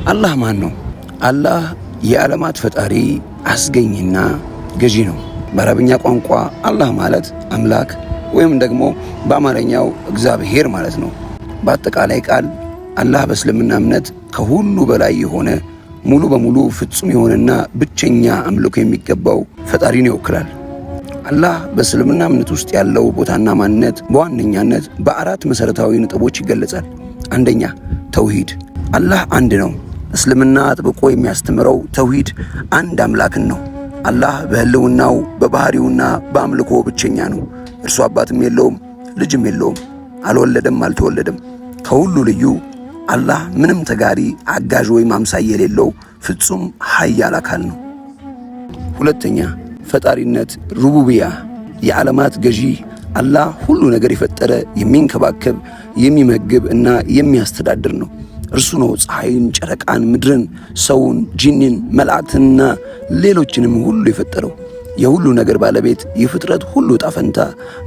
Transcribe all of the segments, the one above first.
አላህ ማን ነው? አላህ የዓለማት ፈጣሪ፣ አስገኝና ገዢ ነው። በአረብኛ ቋንቋ አላህ ማለት አምላክ ወይም ደግሞ በአማርኛው እግዚአብሔር ማለት ነው። በአጠቃላይ ቃል አላህ በእስልምና እምነት ከሁሉ በላይ የሆነ፣ ሙሉ በሙሉ ፍጹም የሆነና ብቸኛ አምልኮ የሚገባው ፈጣሪን ይወክላል። አላህ በእስልምና እምነት ውስጥ ያለው ቦታና ማንነት በዋነኛነት በአራት መሠረታዊ ነጥቦች ይገለጻል። አንደኛ፣ ተውሂድ። አላህ አንድ ነው። እስልምና አጥብቆ የሚያስተምረው ተውሂድ አንድ አምላክን ነው። አላህ በህልውናው፣ በባህሪውና በአምልኮ ብቸኛ ነው። እርሱ አባትም የለውም፣ ልጅም የለውም፣ አልወለደም፣ አልተወለደም። ከሁሉ ልዩ አላህ ምንም ተጋሪ፣ አጋዥ ወይም አምሳይ የሌለው ፍጹም ኃያል አካል ነው። ሁለተኛ፣ ፈጣሪነት ሩቡቢያ፣ የዓለማት ገዢ። አላህ ሁሉ ነገር የፈጠረ፣ የሚንከባከብ፣ የሚመግብ እና የሚያስተዳድር ነው። እርሱ ነው ፀሐይን፣ ጨረቃን፣ ምድርን፣ ሰውን፣ ጂንን፣ መላእክትንና ሌሎችንም ሁሉ የፈጠረው። የሁሉ ነገር ባለቤት፣ የፍጥረት ሁሉ ዕጣ ፈንታ፣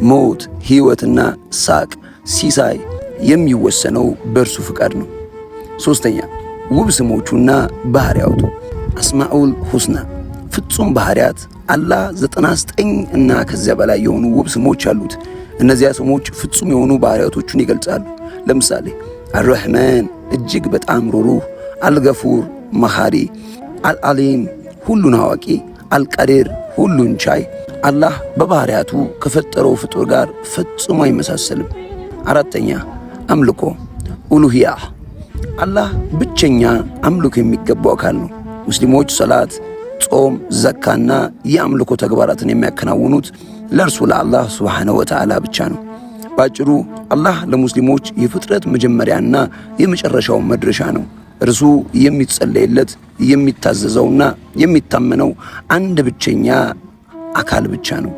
ሞት፣ ሕይወትና ሳቅ ሲሳይ የሚወሰነው በእርሱ ፍቃድ ነው። ሶስተኛ፣ ውብ ስሞቹና ባህሪያቱ አስማኡል ሁስና፣ ፍጹም ባህሪያት። አላህ 99 እና ከዚያ በላይ የሆኑ ውብ ስሞች አሉት። እነዚያ ስሞች ፍጹም የሆኑ ባህሪያቶቹን ይገልጻሉ። ለምሳሌ አልረሕማን እጅግ በጣም ሩሩህ፣ አልገፉር መሐሪ፣ አልዓሊም ሁሉን አዋቂ፣ አልቀዲር ሁሉን ቻይ። አላህ በባህሪያቱ ከፈጠረው ፍጡር ጋር ፈጽሞ አይመሳሰልም። አራተኛ፣ አምልኮ ኡሉሂያ። አላህ ብቸኛ አምልኮ የሚገባው አካል ነው። ሙስሊሞች ሰላት፣ ጾም፣ ዘካና የአምልኮ ተግባራትን የሚያከናውኑት ለእርሱ ለአላህ ሱብሓነሁ ወተዓላ ብቻ ነው። ባጭሩ አላህ ለሙስሊሞች የፍጥረት መጀመሪያና የመጨረሻው መድረሻ ነው። እርሱ የሚጸለይለት፣ የሚታዘዘውና የሚታመነው አንድ ብቸኛ አካል ብቻ ነው።